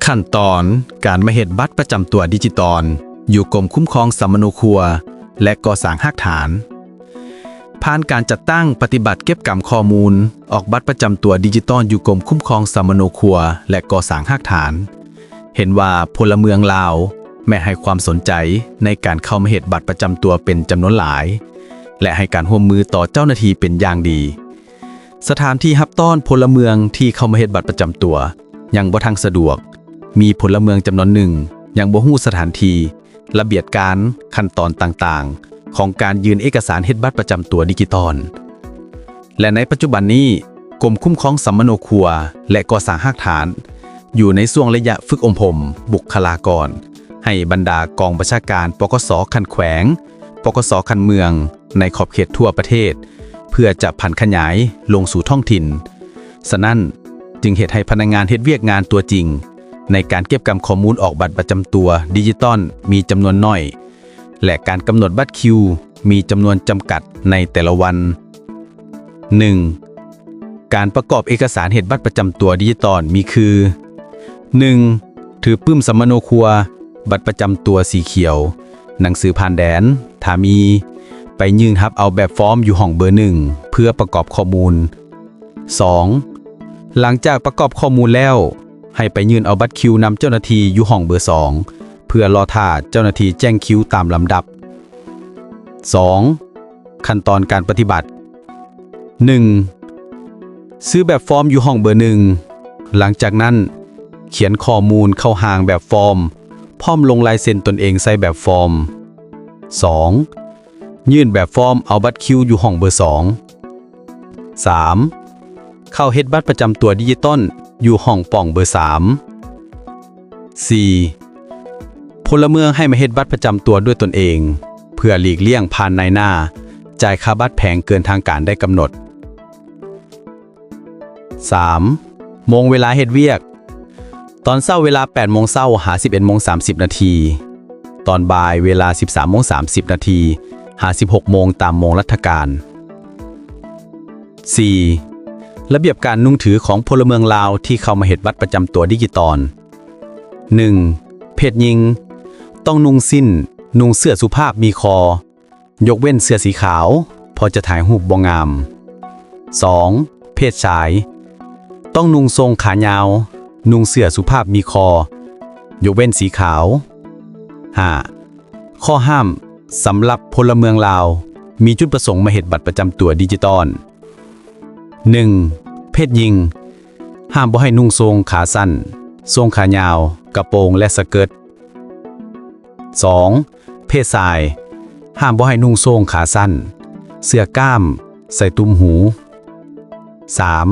ຂັ້ນຕອນການມາເຮັດບັດປະຈຳຕົວດິຈິຕອນ ຢູ່ກົມຄຸ້ມຄອງສຳມະໂນຄົວ ແລະ ກໍ່ສ້າງຮາກຖານ. ຜ່ານການຈັດຕັ້ງປະຕິບັດເກັບກຳຂໍ້ມູນອອກບັດປະຈຳຕົວດິຈິຕອນ ຢູ່ກົມຄຸ້ມຄອງສຳມະໂນຄົວ ແລະ ກໍ່ສ້າງຮາກຖານ, ເຫັນວ່າພົນລະເມືອງລາວແມ່ນໃຫ້ຄວາມສົນໃຈໃນການເຂົ້າມາເຮັດບັດປະຈຳຕົວເປັນຈຳນວນຫຼາຍ ແລະ ໃຫ້ການຮ່ວມມືຕໍ່ເຈົ້າໜ້າທີ່ເປັນຢ່າງດີ. ສະຖານທີ່ຮັບຕ້ອນພົນລະເມືອງທີ່ເຂົ້າມາເຮັດບັດປະຈຳຕົວຍັງບໍ່ທັນສະດວກ, ມີພົນລະເມືອງຈຳນວນໜຶ່ງຍັງບໍ່ຮູ້ສະຖານທີ່, ລະບຽບການ, ຂັ້ນຕອນຕ່າງໆ ຂອງການຍື່ນເອກະສານເຮັດບັດປະຈຳຕົວດິຈິຕອນ ແລະ ໃນປັດຈຸບັນນີ້, ກົມຄຸ້ມຄອງສຳມະໂນຄົວ ແລະ ກໍ່ສ້າງຮາກຖານ ຢູ່ໃນຊ່ວງໄລຍະຝຶກອົບຮົມບຸກຄະລາກອນ ໃຫ້ບັນດາກອງບັນຊາການ ປກສ ຂັ້ນແຂວງ, ປກສ ຂັ້ນເມືອງ ໃນຂອບເຂດທົ່ວປະເທດ ເພື່ອຈະຜັນຂະຫຍາຍລົງສູ່ທ້ອງຖິ່ນ. ສະນັ້ນ, ຈຶ່ງເຮັດໃຫ້ພະນັກງານເຮັດວຽກງານຕົວຈິງ ໃນການເກັບກຳຂໍ້ມູນອອກບັດປະຈຳຕົວດິຈິຕອນມີຈຳນວນໜ້ອຍ ແລະ ການກຳນົດບັດຄິວມີຈຳນວນຈຳກັດໃນແຕ່ລະວັນ. ໜຶ່ງ ການປະກອບເອກະສານເຮັດບັດປະຈຳຕົວດິຈິຕອນມີຄື: ໜຶ່ງ ຖືປຶ້ມສຳມະໂນຄົວ, ບັດປະຈຳຕົວສີຂຽວ, ໜັງສືຜ່ານແດນ, ຖ້າມີ, ໄປຍື່ນຮັບເອົາແບບຟອມຢູ່ຫ້ອງເບີໜຶ່ງ ເພື່ອປະກອບຂໍ້ມູນ. ສອງ ຫຼັງຈາກປະກອບຂໍ້ມູນແລ້ວ, ໃຫ້ໄປຍື່ນເອົາບັດຄິວນຳເຈົ້າໜ້າທີ່ຢູ່ຫ້ອງເບີສອງ ເພື່ອລໍຖ້າເຈົ້າໜ້າທີ່ແຈ້ງຄິວຕາມລຳດັບ. ສອງ ຂັ້ນຕອນການປະຕິບັດ. ໜຶ່ງ ຊື້ແບບຟອມຢູ່ຫ້ອງເບີໜຶ່ງ. ຫຼັງຈາກນັ້ນ, ຂຽນຂໍ້ມູນເຂົ້າຮ່າງແບບຟອມ ພ້ອມລົງລາຍເຊັນຕົນເອງໃສ່ແບບຟອມ. ສອງ ຍື່ນແບບຟອມເອົາບັດຄິວຢູ່ຫ້ອງເບີສອງ. ສາມ ເຂົ້າເຮັດບັດປະຈຳຕົວດິຈິຕອນຢູ່ຫ້ອງປ່ອງເບີສາມ. ສີ່ ພົນລະເມືອງໃຫ້ມາເຮັດບັດປະຈຳຕົວດ້ວຍຕົນເອງ ເພື່ອຫຼີກລ່ຽງຜ່ານນາຍໜ້າຈ່າຍຄ່າບັດແພງເກີນທາງການໄດ້ກຳນົດ. ສາມ ໂມງເວລາເຮັດວຽກ. ຕອນເຊົ້າເວລາແປດໂມງເຊົ້າຫາສິບເອັດໂມງສາມສິບນາທີ, ຕອນບ່າຍເວລາສິບສາມໂມງສາມສິບນາທີຫາສິບຫົກໂມງຕາມໂມງລັດຖະການ. ສີ່ ລະບຽບການນຸ່ງຖືຂອງພົນລະເມືອງລາວທີ່ເຂົ້າມາເຮັດບັດປະຈຳຕົວດິຈິຕອນ. ໜຶ່ງ ເພດຍິງ ຕ້ອງນຸ່ງສິ້ນ, ນຸ່ງເສື້ອສຸພາບມີຄໍ, ຍົກເວັ້ນເສື້ອສີຂາວ ເພາະຈະຖ່າຍຮູບບໍ່ງາມ. ສອງ ເພດຊາຍ ຕ້ອງນຸ່ງໂສ້ງຂາຍາວ, ນຸ່ງເສື້ອສຸພາບມີຄໍ, ຍົກເວັ້ນສີຂາວ. ຫ້າ ຂໍ້ຫ້າມສຳລັບພົນລະເມືອງລາວ ມີຈຸດປະສົງມາເຮັດບັດປະຈຳຕົວດິຈິຕອນ. ໜຶ່ງ ເພດຍິງ ຫ້າມບໍ່ໃຫ້ນຸ່ງໂສ້ງຂາສັ້ນ, ໂສ້ງຂາຍາວ, ກະໂປງ ແລະ ສະເກີດ. ສອງ ເພດຊາຍ ຫ້າມບໍ່ໃຫ້ນຸ່ງໂສ້ງຂາສັ້ນ, ເສື້ອກ້າມ, ໃສ່ຕຸ້ມຫູ. ສາມ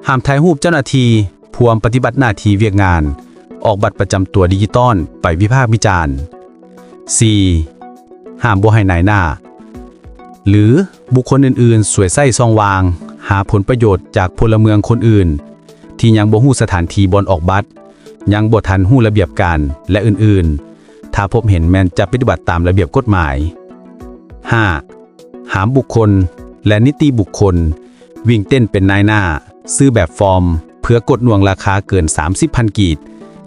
ຫ້າມຖ່າຍຮູບເຈົ້າໜ້າທີ່ພວມປະຕິບັດໜ້າທີ່ວຽກງານອອກບັດປະຈຳຕົວດິຈິຕອນໄປວິພາກວິຈານ. ສີ່ ຫ້າມບໍ່ໃຫ້ນາຍໜ້າ ຫຼື ບຸກຄົນອື່ນໆສວຍໃຊ້ຊ່ອງວ່າງຫາຜົນປະໂຫຍດຈາກພົນລະເມືອງຄົນອື່ນ ທີ່ຍັງບໍ່ຮູ້ສະຖານທີ່ບ່ອນອອກບັດ, ຍັງບໍ່ທັນຮູ້ລະບຽບການ ແລະ ອື່ນໆ, ຖ້າພົບເຫັນແມ່ນຈະປະຕິບັດຕາມລະບຽບກົດໝາຍ. ຫ້າ ຫ້າມບຸກຄົນ ແລະ ນິຕິບຸກຄົນ ວິ່ງເຕັ້ນເປັນນາຍໜ້າ ຊື້ແບບຟອມ ເພື່ອກົດໜ່ວງລາຄາເກີນສາມສິບພັນກີບ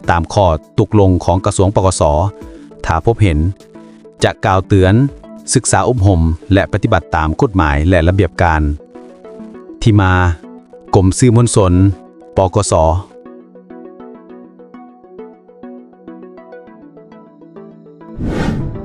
ຕາມຂໍ້ຕົກລົງຂອງກະຊວງ ປກສ, ຖ້າພົບເຫັນ ຈະກ່າວເຕືອນ, ສຶກສາອົບຮົມ ແລະ ປະຕິບັດຕາມກົດໝາຍ ແລະ ລະບຽບການ. ທີ່ມາ: ກົມສື່ມວນຊົນ, ປກສ. ເ